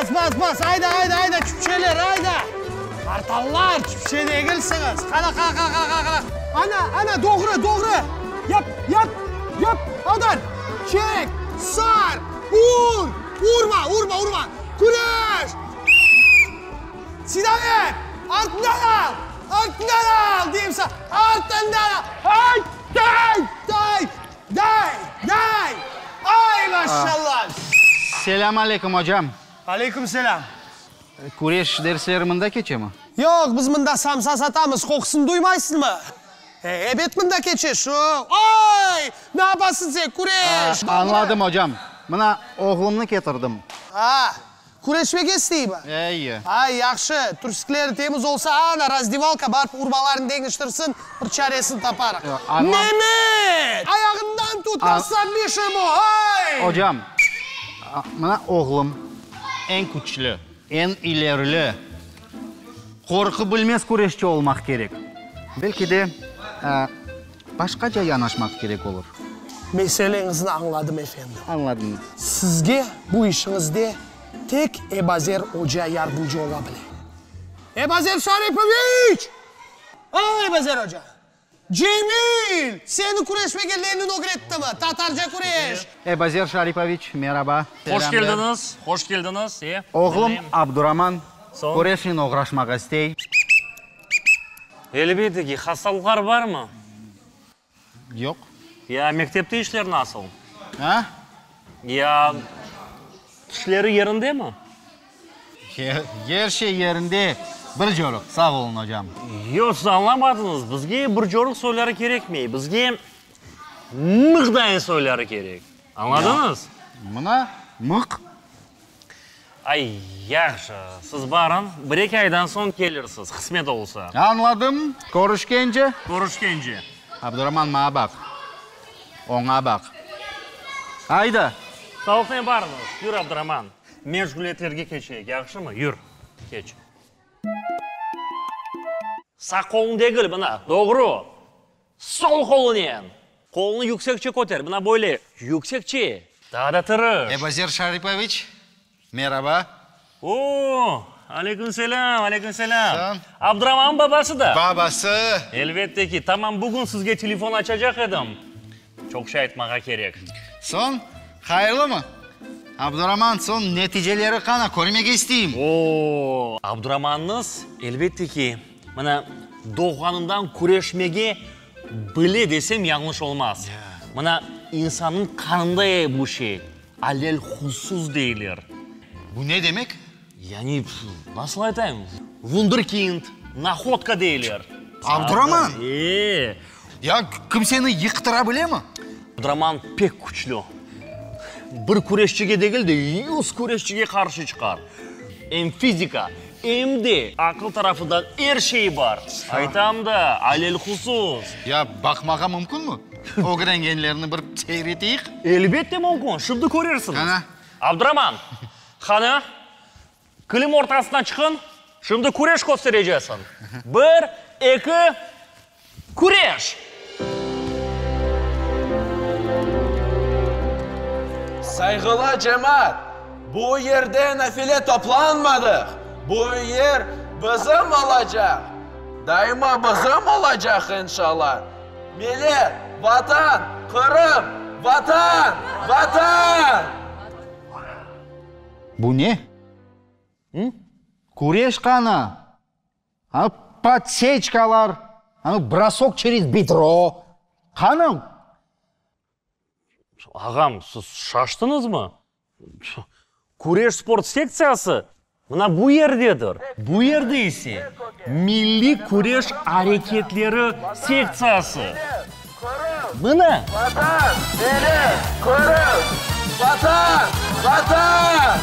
Bas, bas, bas, ayda, ayda, ayda, çüpçeler, ayda! Qartallar, çüpçe degilsiñiz! Qana, qana, qana, qana, qana, qana! Ana, ana, doğru, doğru! Yap, yap, yap, avdar! Çek, sar, ur! Urma, urma, urma! Küreş! Sidaver! Artından al! Artından al, deyim saña! Artından al! Ay, day, day, day, day! Ay, maşallah! Selâm aleyküm, ocam! Aleyküm selâm! Küreş dersleri mında keçemi? Yoq, biz mında samsa satamız, qoqusını duymaysıñmı? E, ebet mında keçe, şu. Ay! Ne yapasıñ sen, küreş! Añladım, ocam. Mına, oğlumnı ketirdim. A, küreşmege isteymi? Eyi. Ay, yahşı, trüsikleri temiz olsa, ana, razdevalka, barıp urbalarını deñiştirsin, bir çaresini taparıq. Memet! Ayağından tut, nasıl bu, ay! Ocam, mına oğlum, eñ küçlü. Eñ ilerili, qorqu bilmez küreşçi olmaq kerek. Belki de, başqaca yanaşmaq kerek olur. Meseleñizni añladım, efendim. Añladıñız. Sizge bu işiñizde tek Ebazer oca yardımcı ola bile. Ebazer Şaripoviç! Ay, Ebazer oca! Cemil! Seni küreşmege Lenin ögrettimi? Tatarca küreş! Ebazer Şaripoviç, meraba! Hoş keldiñiz, hoş keldiñiz, e. Oğlum Abduraman küreşnen oğraşmaq istey. Elbette ki, hastalıqlar barmı? Yoq. Ya mektepte işler nasıl? A? Ya tişleri yerindemi? Er şey yerinde, bir coruq. Sağ olun, ocam. Yoq, siz añlamadıñız. Bizge bir coruq soyları kerekmey. Bizge mıqdayın soyları kerek. Añladıñız? Mına, mıq. Ay, yahşı. Siz barıñ, bir-eki aydan soñ kelirsiz, qısmet olsa. Añladım. Körüşkence. Körüşkence. Abduraman, maña baq. Oña baq. Ayda! Sağlıqnen barıñız. Yür, Abduraman. Meşğuliyetlerge keçeyik, yahşımı? Yür, keç. Sağ qoluñ degil, mına, doğru, sol qolunen. Qolunı yüksekçe köter, mına böyle, yüksekçe. Daa da tırış. Ebazer Şaripoviç, meraba. O, aleyküm selâm, aleyküm selâm. Sen? Abduramannıñ babası da? Babası. Elbette ki, tamam bugün sizge telefon açacaq edim. Çoq şey aytmağa kerek. Soñ, hayırlımı? Abduraman, soñ neticeleri qana, körmege isteyim. O, Abduramanıñız, elbette ki, mına, doğğanından küreşmege bile desem yañlış olmaz. Mına, insannıñ qanında bu şey, alelhusus deyler. Bu ne demek? Yani, nasıl aytayım, vunderkind, nahodka deyler. Abduraman! E! Ya kimseni yıqtıra bilemi? Abduraman pek küçlü. Bir küreşçige degil de, yüz küreşçige qarşı çıqar. Em fizika, em de aqıl tarafından er şeyi bar. Aytam da, alelhusus. Ya baqmağa mümkünmi? Ögrengenlerini bir seyir eteyik. Elbette mümkün, şimdi körersiñiz. Qana. Abduraman, qana, kilim ortasına çıqıñ, şimdi küreş kösterecesiñ. Bir, eki, küreş! Sayğılı cemaat, bu yerde nafile toplanmadıq, bu yer bizim olacaq, daima bizim olacaq, inşallah. Millet, Vatan, Qırım, Vatan, Vatan! Bu ne? Küreş qana? Anı podseçkalar, anı brosok çerez bedro. Qana? Ağam, siz şaştıñızmı? Küreş sport sektsiyası mına bu yerdedir. Bu yerde ise milliy küreş areketleri sektsiyası. Mına. Vatan, millet, Qırım, Vatan, Vatan!